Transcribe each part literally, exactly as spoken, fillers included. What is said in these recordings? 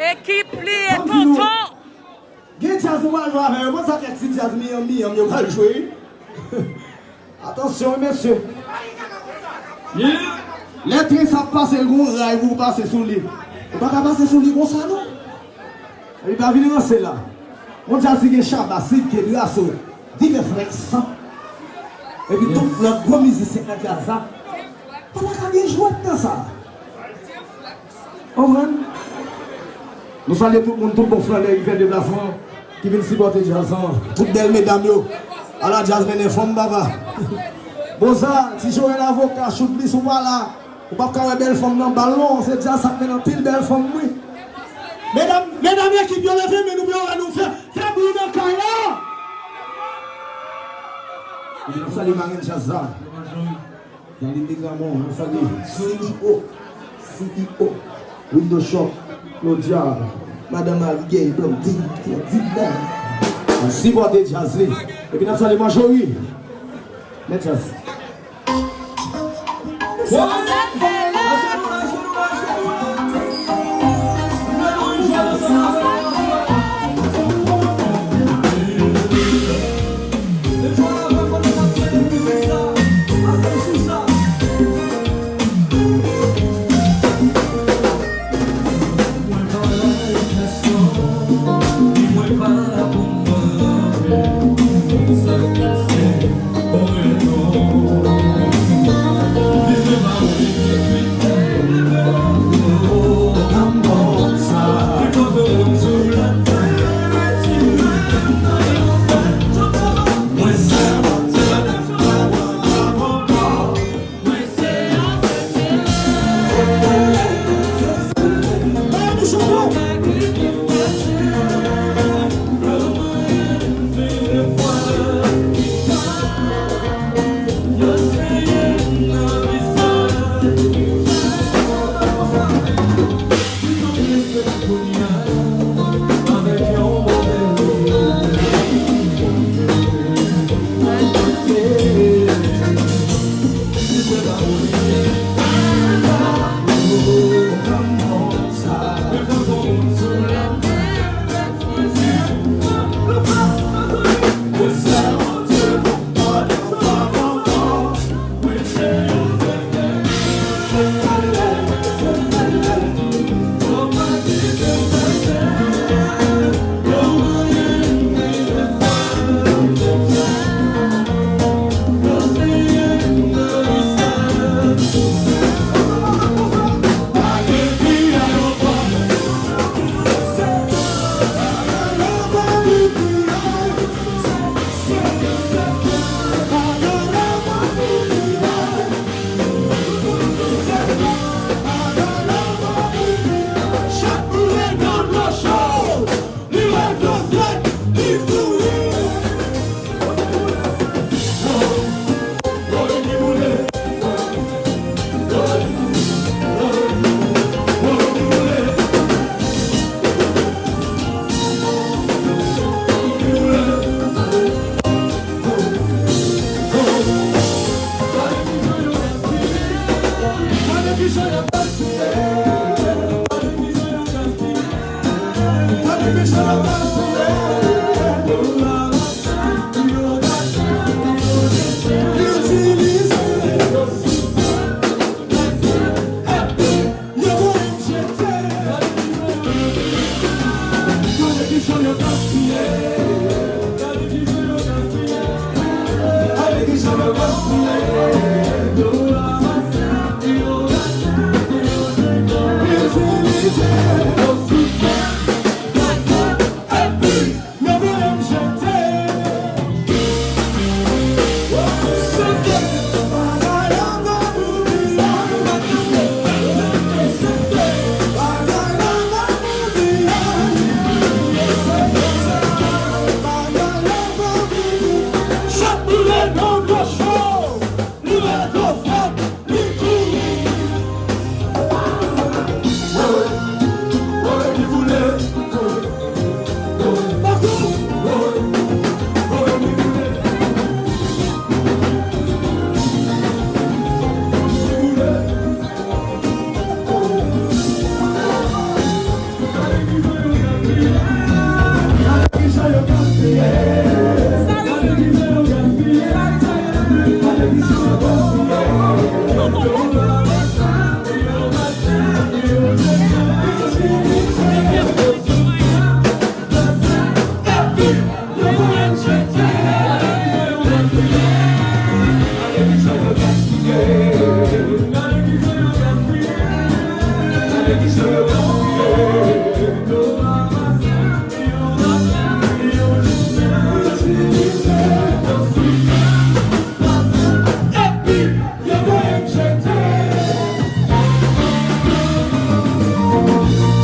Ekip li e tonton. Gen djaz nou pral jwe avè yo. Bon, sa kèk ti djaz miyòm miyòm yo pral jwe. Atansyon, wi, mesye. Lè tren sa ap pase, l gon ray pou w pase sou li. Ou pa ka pase sou li konsa, non. Epi pa vin ranse la. Yon djaz ki gen Shabba, Sid, Ked Raso, Divès Rex. Epi tout lòt gwo mizisyen nan djaz la. Pa ta ka gen jwèt nan sa. Konprann? Nou salye tout moun, tout bon flannè ki fè deplasman, ki vin sipòte djaz lan. Tout bèl medam yo. Ala djaz mennen fanm, papa. Boza, Ti Joel avoka, Choutblis ou pa la. Ou p ap ka wè bèl fanm nan bal non, se djaz sa k mennen anpil bèl fanm, wi. Medam, medam ekip yo leve men nou pou yo wè nou fè, fè bri nan kay la. Epi n ap salye marenn djaz la. Darline Desgramont, n ap salye C E O, C E O, Window Shop, Claudia, Madanm Abigail, Blondine, Claudine, n ap sipòte djaz li. Epi n ap salye Marjorie. Mèt djaz. Kijan y ap gaspiye? Gade kijan y ap gaspiye. Gade kijan y ap gaspiye. Itilize yo sou fè. Epi yo voye m jete. Gade kijan yo gaspiye. Gade kijan yo gaspiye. Chak boule nan dlo cho, li met dlo fre, li kouri. Woy, woy, li boule. Woy, woy, woy, li boule. Li boule.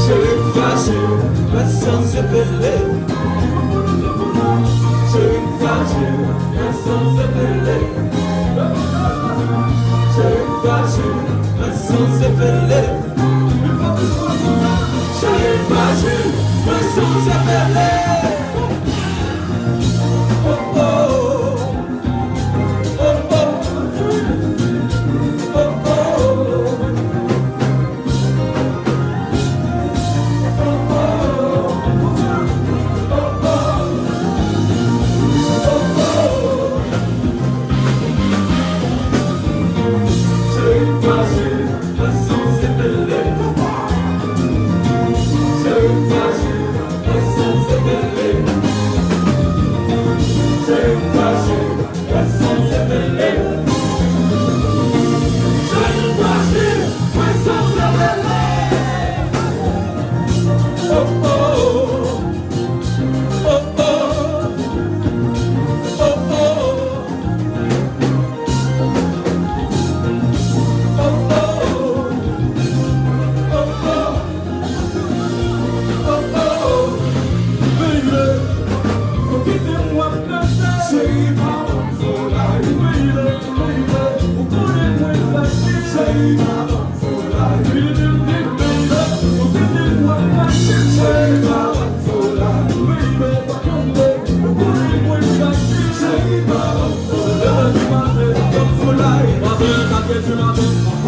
Cheri m fache, mwen sanse pele. Cheri m fache, mwen sanse pele. Cheri m fache, mwen sanse pele. Cheri m fache, mwen sanse pele. Oh, oh.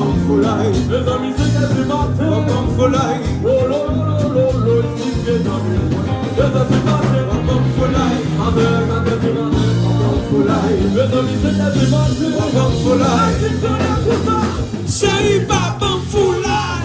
Mezanmi, se kè di maten. Papa m foulay. Oh, lo, lo, lo, lo, lo, isit gen nan mil mwen. Mezanmi, maten. Papa m foulay. Avèk katè di maten. Papa m foulay. Mezanmi, se kè di maten. Papa m foulay. Isit gen nan tout sa. Cheri, papa m foulay.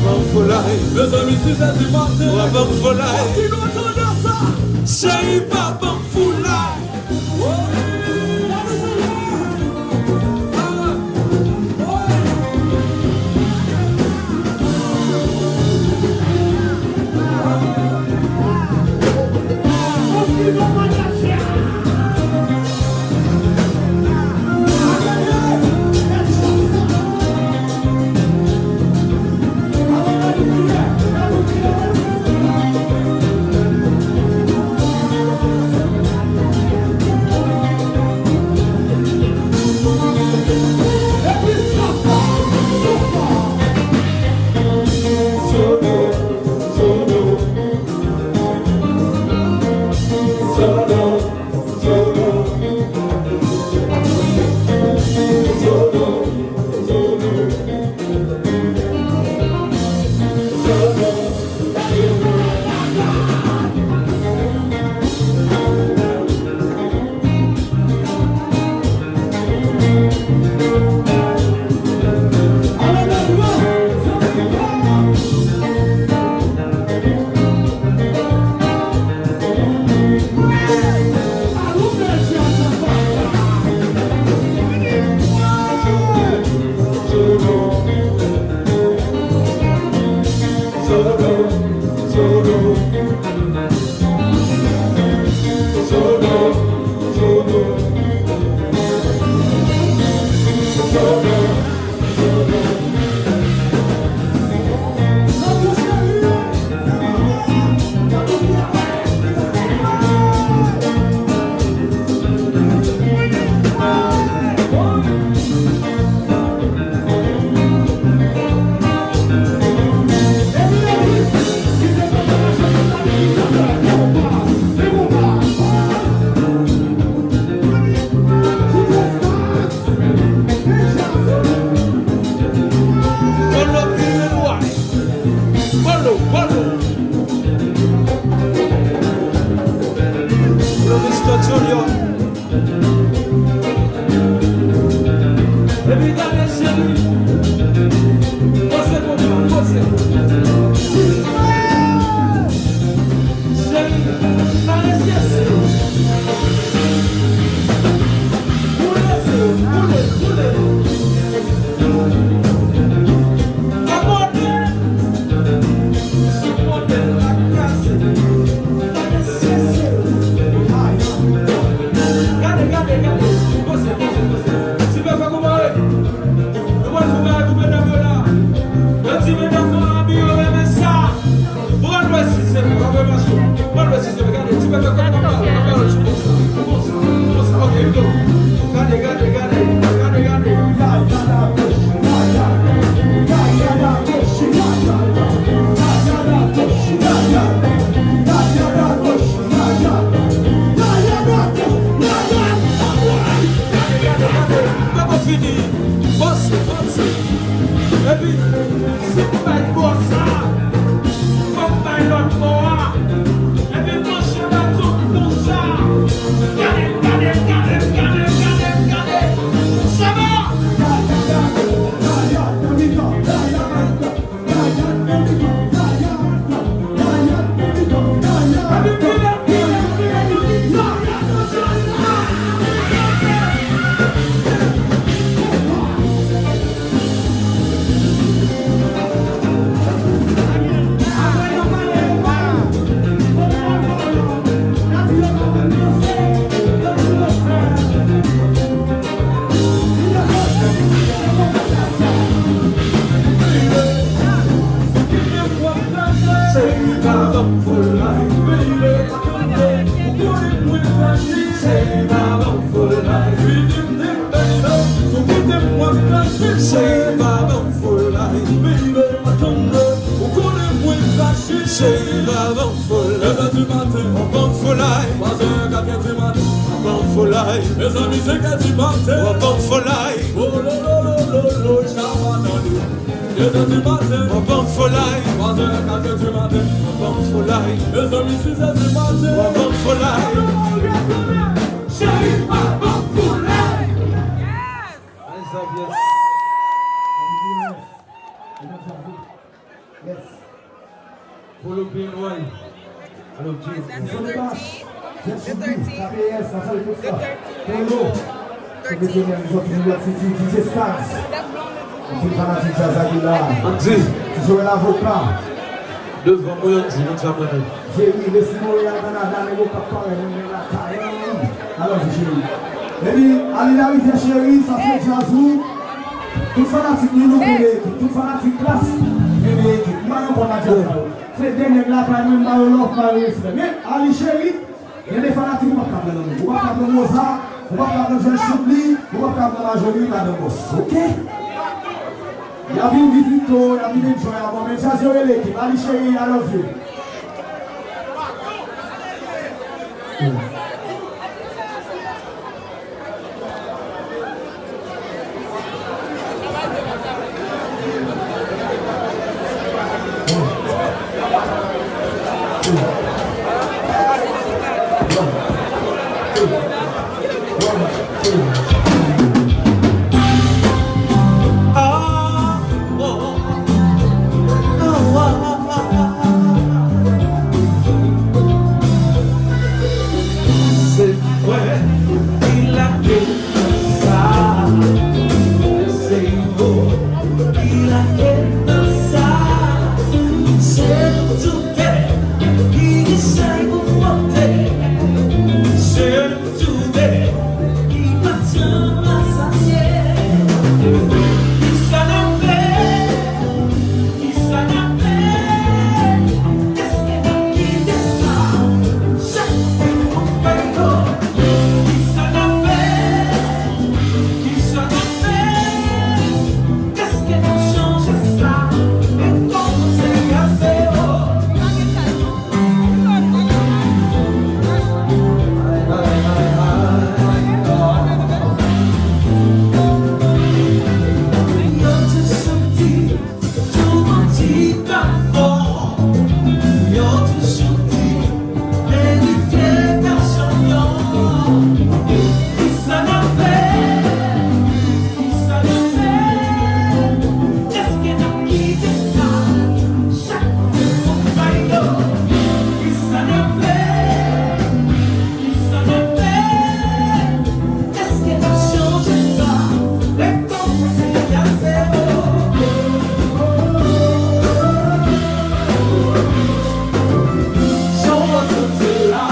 Ban m foulay. Mezanmi, sis è di maten. Wa ban m foulay. Cheri, pa ban m foulay. Polo, polo, polo. Polo, mister Junior. Epi gade cheri. Poze konsa, poze. Cheri, karese se yo. Boule se yo, boule, boule. Abòne. Sipòte l, la kase. Karese se yo. Gade, gade, gade. Poze, poze, poze. Ti bebe, kouman e? Nou pral fè bagay pou medam yo la. Yo di medam yo anvi yo renmen sa. Pran lwè si se pou apre mache. Pran lwè si se pou gade. Ti bebe, kòman w ap pale sou konsa? Konsa, konsa. Ok, you go. Gade, gade, gade. Gade, gade. Gade, gade, gade. Poko fini. Panse, panse. Epi, si m bay bò sa, fò m bay lòt bò a. Epi, panse baton konsa. Gade, gade, gade, gade, gade, gade. Sa va? Cheri, pa ban m foulay. Deux heures du matin. Ban m foulay. Trois heures, quatre heures du matin. Ban m foulay. Mezanmi, cinq heures du matin. W ap ban m foulay. Oh, lo, lo, lo, lo, lo, chama tande. Deux heures du matin. W ap ban m foulay. Trois heures, quatre heures du matin. W ap ban m foulay. Mezanmi, six heures du matin. W ap ban m foulay. Cheri, pa ban m foulay. Yes! Yes, yes, yes. Polo P N Y. Alo, Jim. Zòn Bach, Jèn Choupi, K P S, Nasyonal Kout Sa, Polo. Pwofesyonèl, sòti New York City, D J Staggs. Anpil fanatik djaz la ki la. Andy. Ti Joel Avoka. Devan mwen, Andy, moun sa mwen menm. Jerry, Leslie Montréal, Kanada, nèg yo k ap parèt, moun nan lakay, wi. Alò, cheri. Epi, Alina Rivière, cheri, sa se djaz ou. Tout fanatik nou, nou kenbe ekip. Tout fanatik Klass, kenbe ekip. M pa gen kont ak djaz sa yo. Se de nèg lakay mwen, m ba yo love, m ba yo respè. Men, Ali cheri, gen de fanatik ou p ap ka pran nan men. Ou p ap ka pran Moza, ou p ap ka pran John Choup li, ou p ap ka pran Majoli, Madan Bòs. Oke? Y ap vin vizite w, y ap vin enjoy avè w. Men djaz yo rele ekip. Ali cheri, I love you. Se mwen ki lage sa. Se yo ki lage sa. Se nou toude ki eseye pou fwote. Se nou toude ki pa janm asasye. Kisa n ap fè? Kisa n ap fè? Èske n ap kite sa? Chak kote nou pran yo. Kisa n ap fè? Kisa n ap fè? Èske n ap chanje sa? Rekòmanse a zewo. Yo toujou di, tou manti pa fò. Yo toujou di, verite pa chanm. Kisa n ap fè? Kisa n ap fè? Èske n ap kite sa? Chak kote nou pran yo. Kisa n ap fè? Kisa n ap fè? Èske n ap chanje sa? Rekòmanse a zewo. Jan w santi la,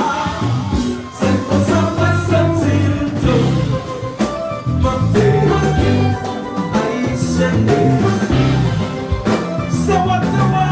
se konsa mwen santi m tou. Mande Ayisyen. Se wè, se wè.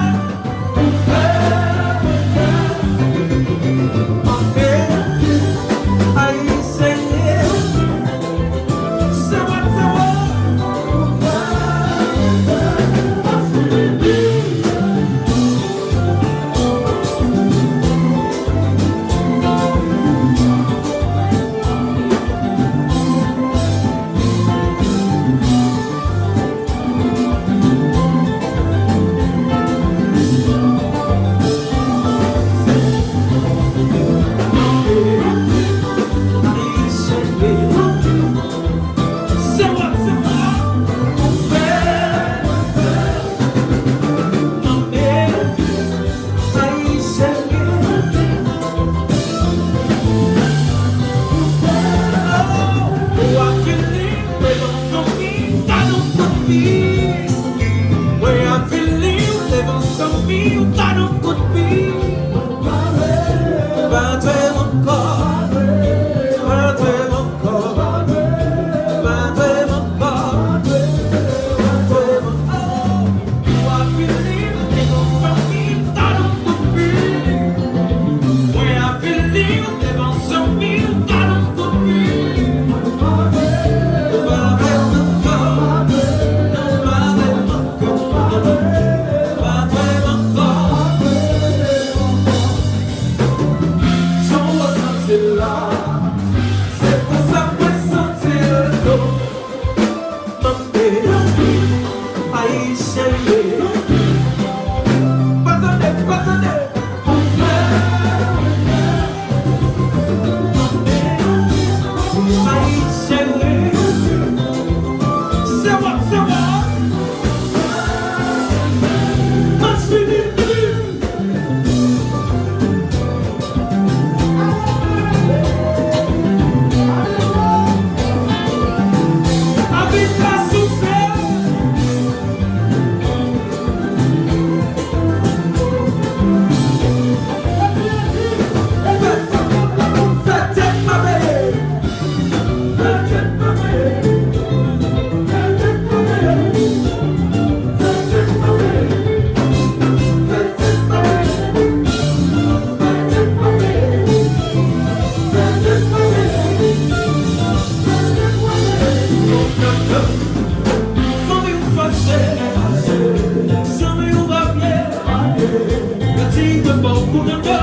Bon kout nan do,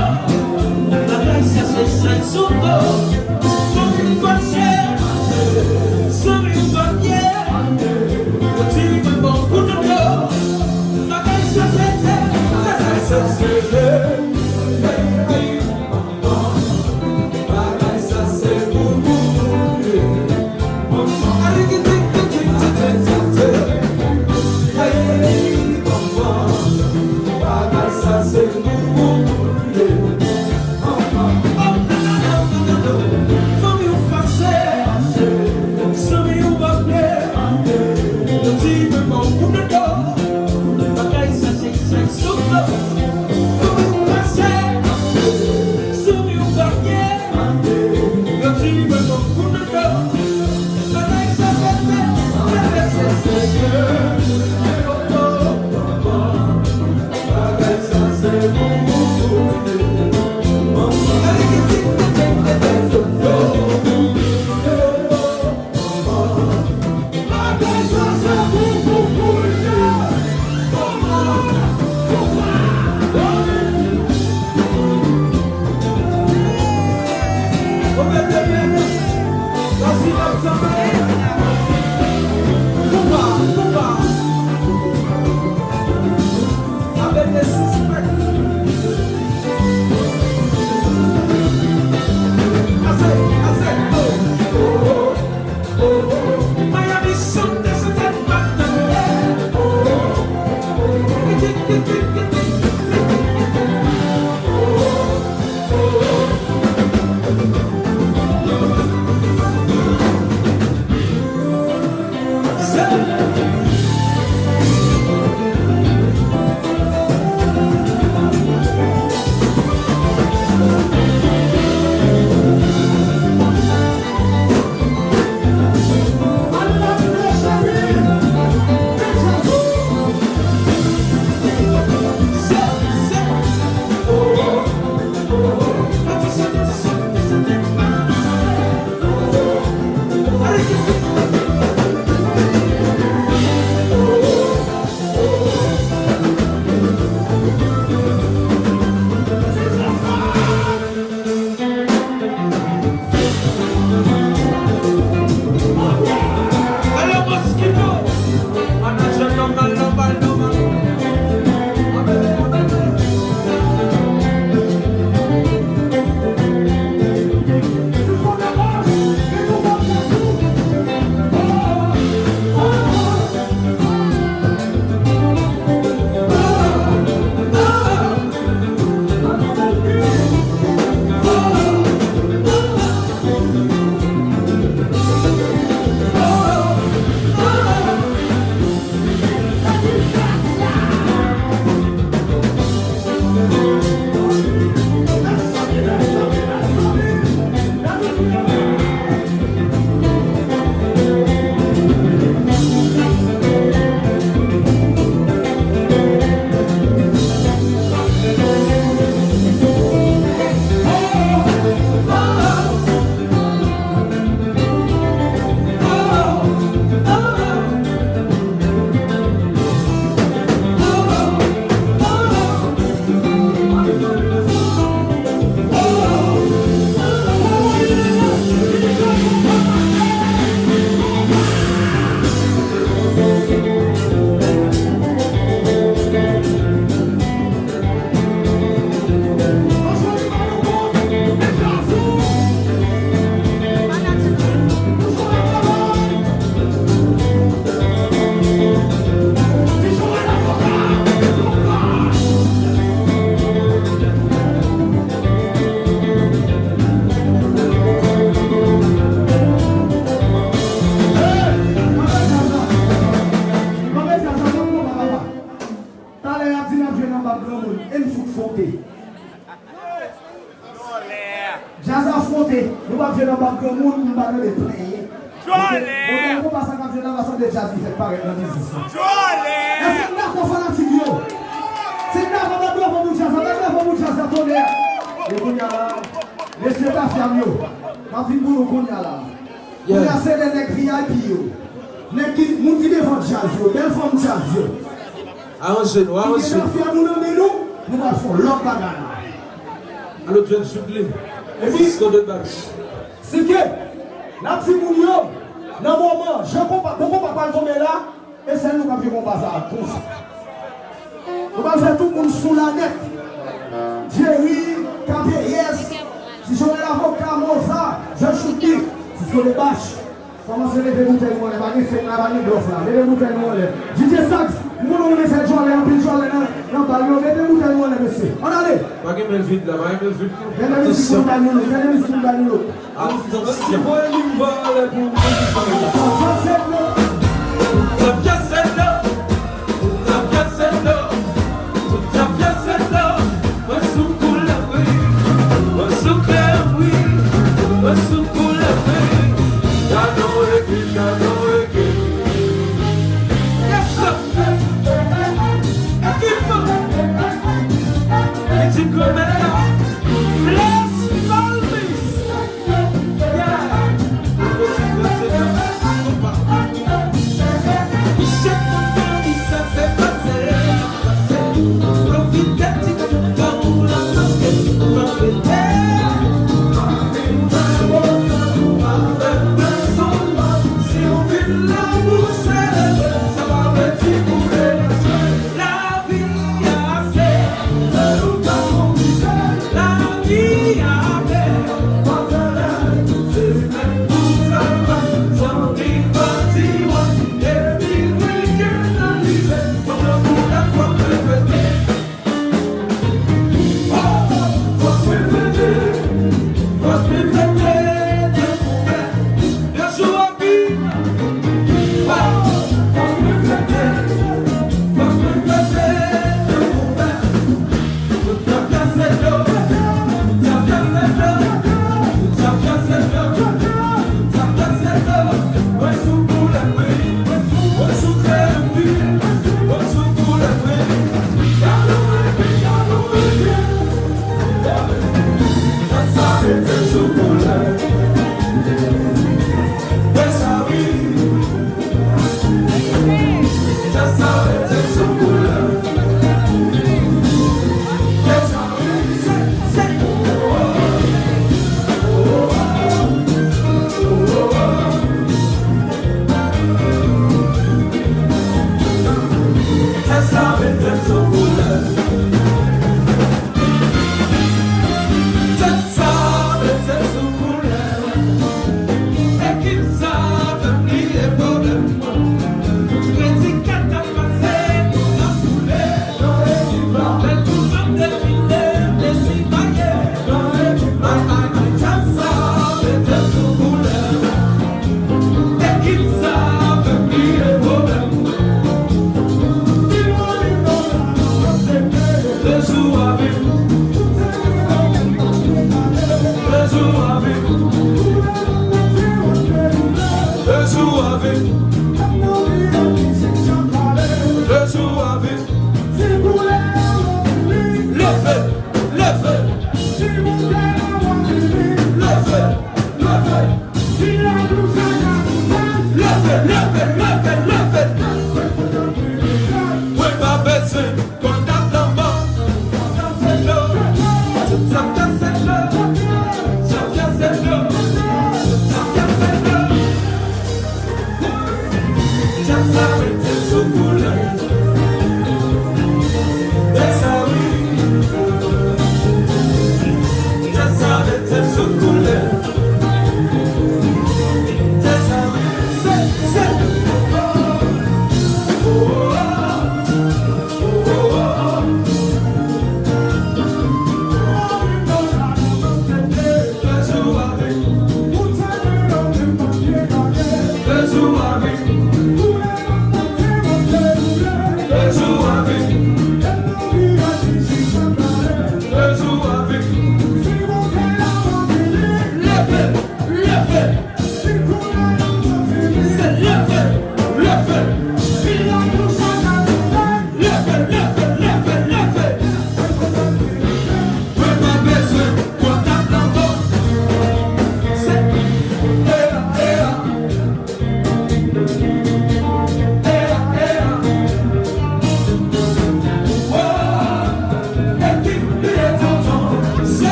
bagay sa se sèl sou do. Fanmi m fache, zanmi m pa byen, yo di mwen bon kout nan do. Bagay sa se, se, se, se, se, se. Bagay sa se pou nou. Talè y ap di n ap jwe nan bab granmoun, e n fout fwonte. Djaz ap fwonte, nou p ap jwe nan bab granmoun, nou pa tande plenyen. Oke? Modèl konpa sa k ap jwe la va sanble djaz ki fèk parèt nan dizis lan. Èske n dakò fanatik yo? Si n dakò, bat bravo pou djaz la, bat bravo pou djaz la, tonè! E kounye a la, mesye tafya m yo, m ap vin pou nou kounye a la. Kounye a se de nèg V I P yo. Nèg ki, moun ki devan djaz yo, bèl fanm djaz yo. Aranje nou, aranje nou. Ki gen afè nou nan men nou, Nou pral fè yon lòt bagay la. Alo, Judly. Epi, Cisco de Bach. Sike, n ap di moun yo, nan moman, jan konpa, bon konpa pral tonbe la, e sèl nou k ap jwe konpa sa a, konsa. Nou pral fè tout moun sou la nèt. Jerry, K P S, Ti Joel Avoka, Moza, Judly, Cisco de Bach. Kòmanse leve boutèy nou anlè, pa gen fake la, pa gen blòf la. Leve boutèy nou anlè. D J Sax, m konnen w renmen fè djòlè, anpil djòlè nan, nan bal yo. Leve boutèy nou anlè, mesye. Ann ale! Pa gen men vid la, pa gen men vid. Gade mizik nou bay nou, gade mizik nou bay nou. Atansyon. Voye lim vale pou, pou, pou. Sa pyase dlo, sa pyase dlo, sa pyase dlo. Mwen sou koulèv wi, mwen sou krèm wi, mwen sou koulèv wi. Gadon epi gadon eke. Yes sir. Epi pitit granmèt la, Blaze Palmis. Leve, leve. Leve, leve. Leve, leve, leve. Mwen pa bezwen konn dat lanmò.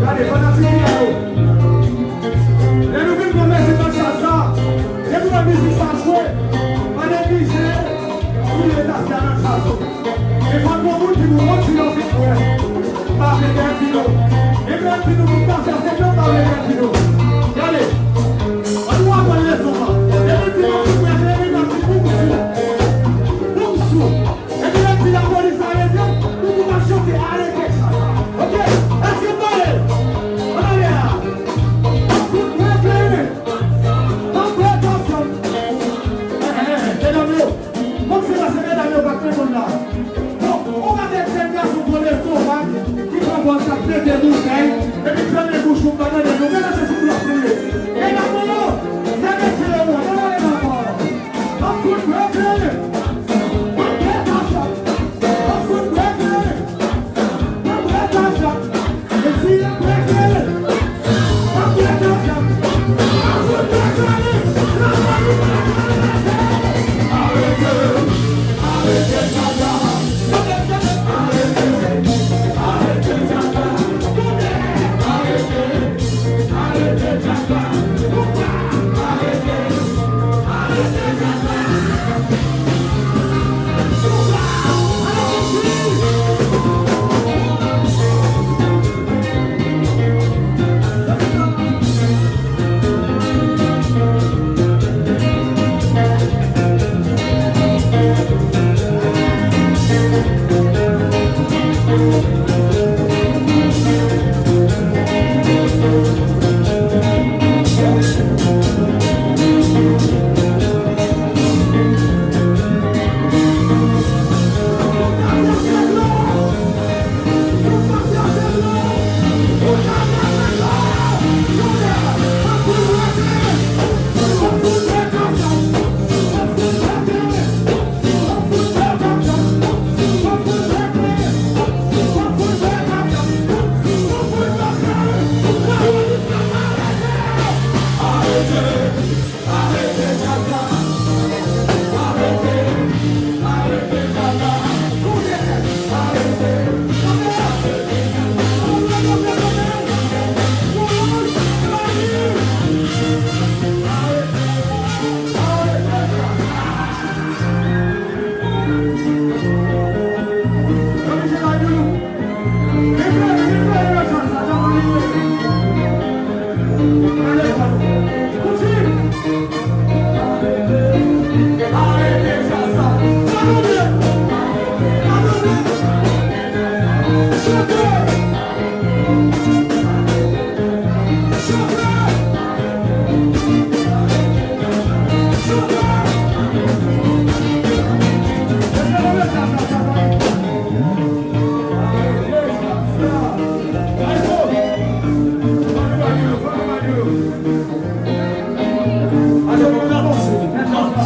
Gade, fanatik mwen yo. Lè nou vin pran mezi nan djaz la, depi wè mizik sa jwe, pa neglije file Tasya nan djaz ou. E fò gon moun di nou, on di yo fin kwè. M pa vle pèdi nou. E m ap di nou, pou Tasya se blan, m pa vle pèdi nou. Gade, ann nou aprann leson an. Depi di nou fin kwè, klere, n ap di poum sou. Poum sou. Epi lè di lapolis arete, nou tou ap chante arete djaz la. Oke? Èske n pare? Ann ale a. N ap fout bwè kleren. N ap bwè tansyon. Medam yo, kòm se la se medam yo k ap reponn la. Bon, on pakèt jèn gason gwo lestovak ki pran pòz k ap pete boutèy, epi fèmen bouch ou pa tande nou. Gade se sou blòf nou ye. Medam yo, fèmen je nou, ann ale nan kò.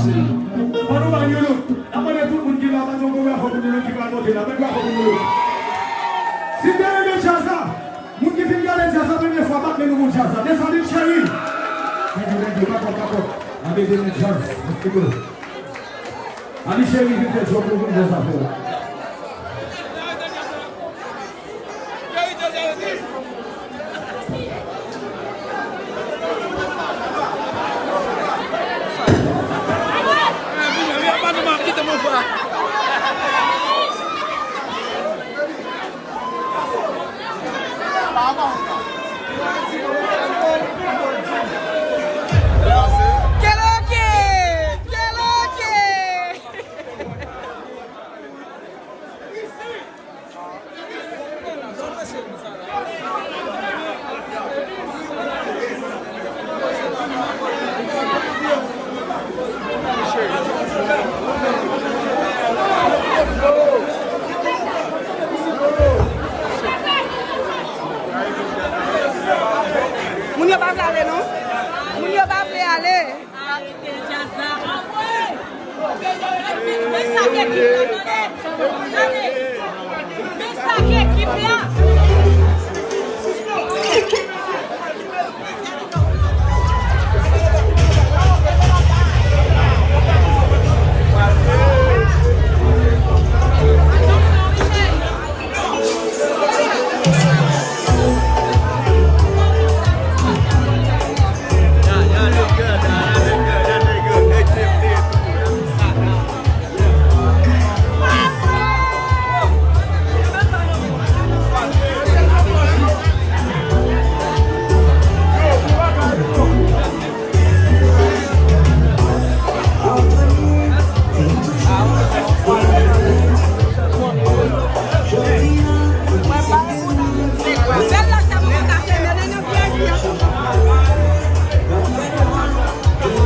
Ann nou ba Youlook. N ap mande tout moun ki la, bat yon gwo bravo pou Youlook ki pral monte la. Bat bravo pou Youlook. Si w te renmen djaz la, moun ki fin gade djaz la premye fwa, bat men nou pou djaz la. Desann li, cheri. Thank you, thank you. Back up, back up. N ap ede men djaz. Let's go. Ann cheri, vin fè djòb nou, vin fè zafè w. Keloke! Keloke! Moun yo pa vle ale, non. Moun yo pa vle ale. Arete djaz la, anmwe! Men sa k ekip la, tande! Tande! Men sa k ekip la!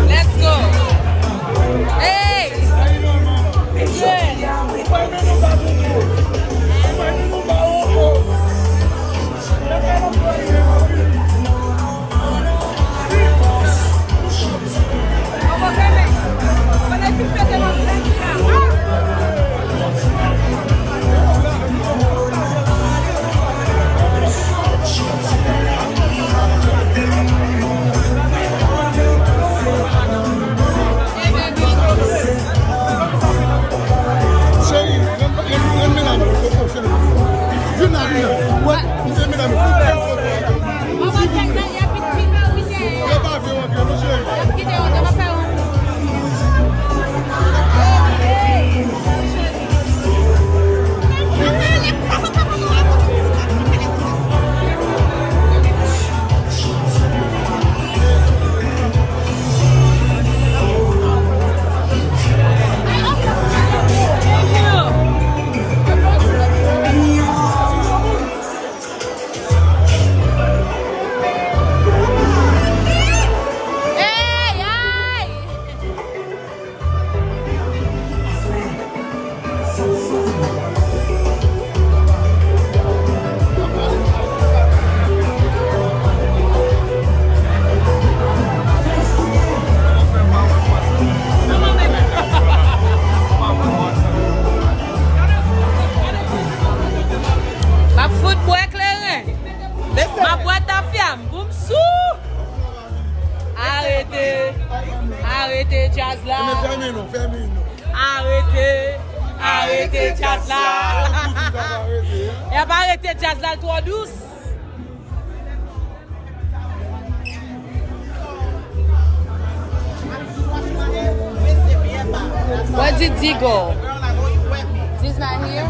Let's go. Hey! Cheri, rann, rann, rann men la non, fò, fò, cheri. Vin la, vin la. Wè, m te men la, men fò, fò, fò, fò. Yo pa vle w antre non, cheri. M ap fout bwè kleren. M ap bwè tafya m pou m sou. Arete, arete djaz la. Fèmen non, fèmen non. Arete, arete djaz la. Y ap arete djaz la, l twò dous. Where did D go? D's not here?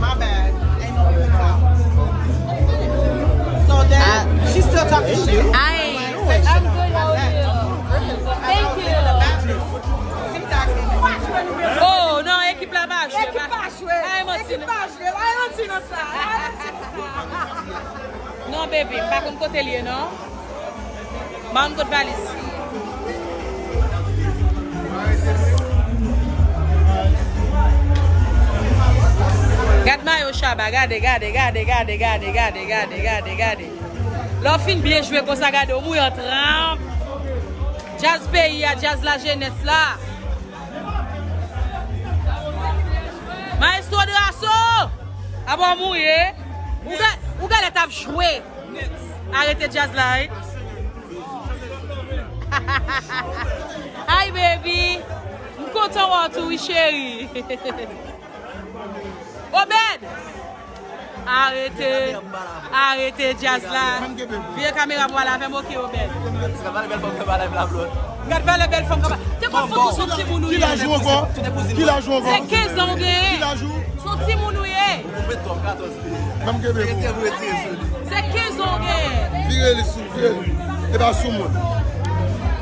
So then, she's still talking to you? I ain't. I'm good, how are you? Thank you. Oh, non, ekip la pa jwe. Ekip pa jwe. Ay, manti. Ekip pa jwe. Ay, manti nan sa. Ay, manti nan sa. Non, baby, m pa konn kote l ye, non. M pa konn kot valiz. Gad mayo Shabba, gade, gade, gade. Lè w fin byen jwe konsa, gade, w mouye an tranp. Djaz peyi a, djaz lajenès la. So, aba w mouye. Ou ga-, ou galè t ap jwe. Arete djaz la, wi. Hi, baby. M kontan wè w tou, wi, cheri. Obed! Arete. Arete djaz la. Vire kamera pou pale avè m, oke, Obed. Gad valè bèl fanm k ap pale avè la blòd. Gad valè bèl fanm k ap pale. Te konn foto sou timoun ou ye. Ki laj ou ankò? Ki laj ou ankò? Se kenz an ou genyen. Ki laj ou? Se yon timoun ou ye. Ou met twòp katòz. Ban m kenbe pou ou. Se kenz an w genyen. Vire li sou, vire li. E pa sou mwen.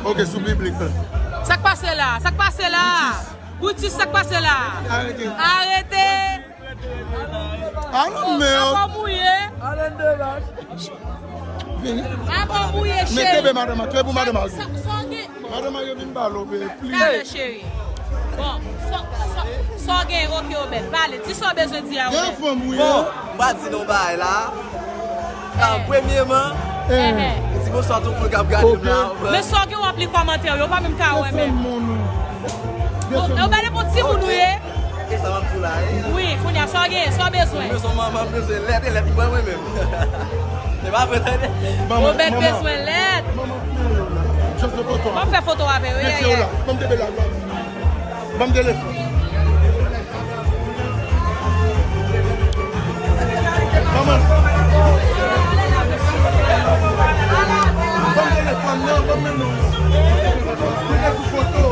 Ok, sou piblik la. Sa k pase la? Sa k pase la? Brutus, sa k pase la? Arete. Arete. Aba w mouye. Vini. Aba w mouye, cheri. Men kenbe madanm, kenbe pou madanm. Sa, sa, sa w gen? Madan Mayo vin pale w, be, plis. Pale, cheri. Bon, sa, sa, sa w gen, oke, Obed. Pale, di sa w bezwen di a, Obed. Gen fanm, wi. Bon, m va di nou bagay la. Ah, premyeman, m di bonswa tout moun k ap gade m la. Men sa w gen w ap li kòmantè yo, yo pa menm ka wè menm. Gen fanm, non, non. Gen fanm. Obed, e bon timoun ou ye? E sa m ap di w la, e. Wi, kounye a, sa w gen, sa w bezwen? M bezwen manman, m bezwen lèt, e lèt mwen, mwen menm. Se pa vre, tande. Obed bezwen lèt. Just the photo. Ban m fè foto avè yo, yeah, yeah. Ban m kenbe la, ban m. Ban m telefòn. Manman. Ban m telefòn nan, ban m men non. Mete sou foto.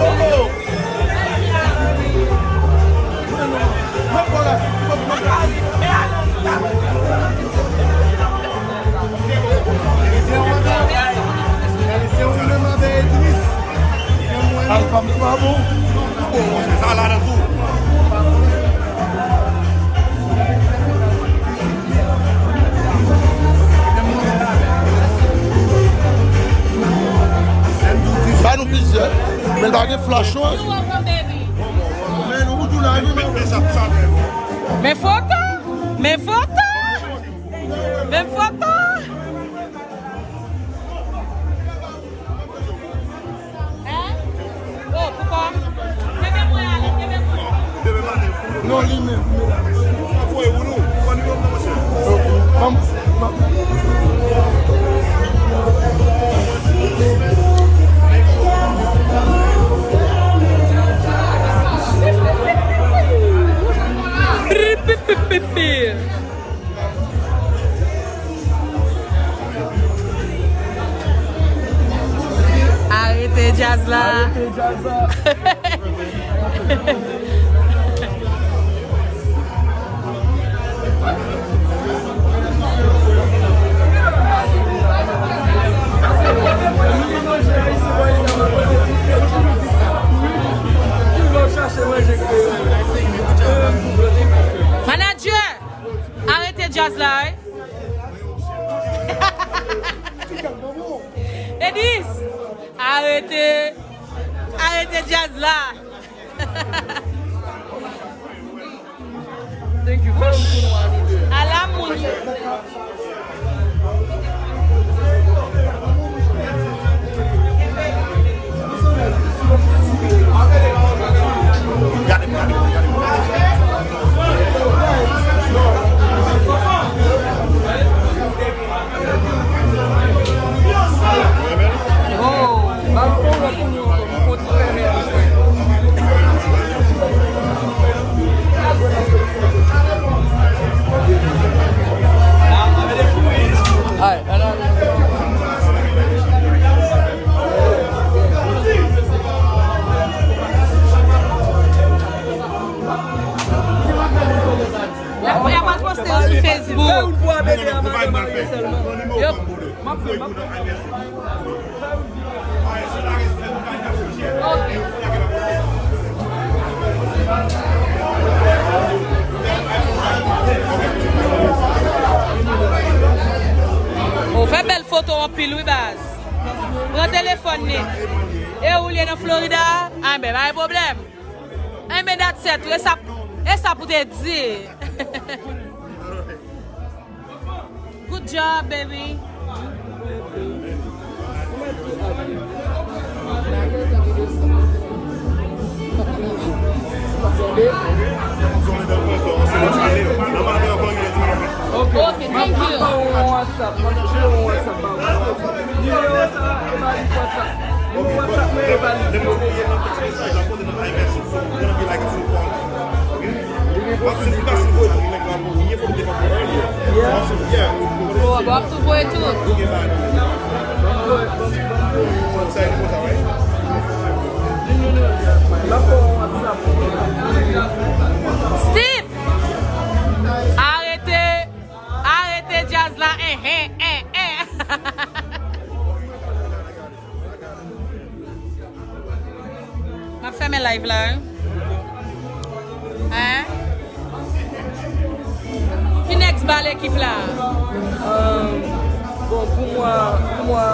Oh, oh. Album pa bon. Bon, sa la nan tou. Ba nou plizyè. Men l pa gen flash, non. Men nou tou la, nou. Men foto. Men foto. Men foto. Hein? Oh, poukò? Kenbe mwen ale, kenbe mwen. Non, li menm. Ok. Ban m, ban m. Pi, pi, pi, pi, pi. Arete djaz la. Arete djaz la. Manager! Arete djaz la, wi. Edis, arete, arete djaz la. Ala moun. Lè kounye a pral poste yo sou Facebook. Yo, m ap fè, m ap fè. Ou fè bèl foto anpil wi baz. Pran telefòn li. E ou li ye nan Florida? Enben, pa gen pwoblèm. Enben, that's it. E sa, e sa pou te di. Good job, baby. WhatsApp, mwen te yon WhatsApp ba ou. Nimewo sa, e ba li WhatsApp. Nimewo WhatsApp mwen, e ba li. Lè m voye nan tèks mesaj la, pote nan iMessage, so it's gonna be like a phone call. Ok? W ap send, li pa send voye tout, nèg la, bon, li fò m te fè pou earlier. Yeah. W ap send, yeah. Bon, w ap tou voye tout. Ok, bye. Bon, bon, bon, bon. So, sa e konsa, right? M ap fè yon WhatsApp. Steve! Arete! Arete djaz la, en, en, en, en. M ap fèmen live la, wi. Hein? Ki nèks ba lekip la? Euh, bon, pou mwa, pou mwa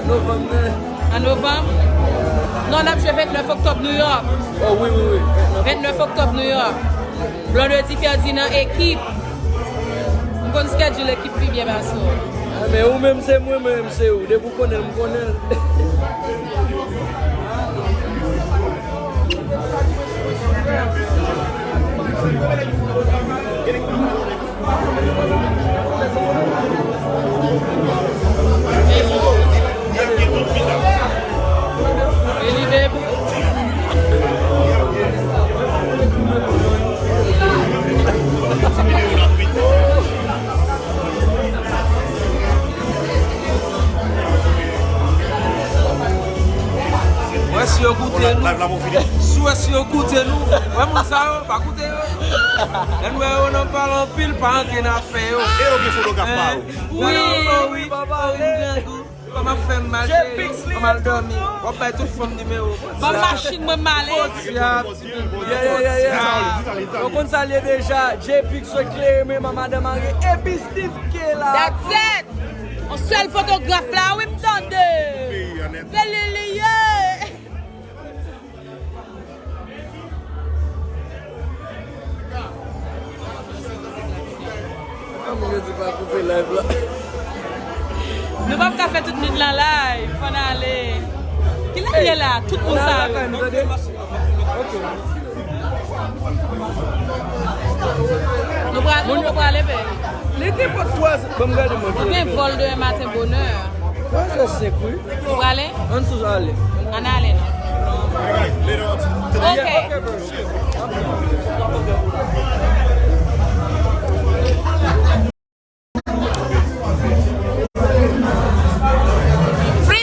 novanm nan. An novanm? Non, n ap jwe ventnèf oktòb New York. Oh, wi, wi, wi. Ventnèf oktòb New York. Blondedy Ferdinand ekip. M konn schedule ekip pi byen pase w. Ah, men ou menm se mwen, mwen menm se ou. Depi w konnen l, m konnen l. Wè si yo koute nou. Si wè si yo koute nou. Wè moun sa yo, pa koute yo. Lè n wè yo nan pale anpil, pa antre nan afè yo. E yo gen fotograf pa yo. Wi, wi, wi, papa. Kòman ap fè m mal, cheri? Kòman al dòmi? W ap bay tout fanm nimewo. Ban m machin mwen, m ale. Bon dyab. Yeah, yeah, yeah, yeah. Yo konn sa l ye deja. J Pix sot klere men, madan marye. Epi Steve K la. That's it. On sèl fotograf la, wi, m tande. Peyi a nèt. Peyi li ye. Ah, moun yo di pa koupe live la. Nou p ap ka fè tout nwit lan live, fò n ale. Kilè l ye la? Tout moun sa yo. Nou pral, nou poko prale, bèl. Li te pot twa zè. Ban m gade mwen. Nou gen vòl demen maten bonè. Twa zè senk, wi. Ou prale? Ann sou ale. Ann ale, non. Ok.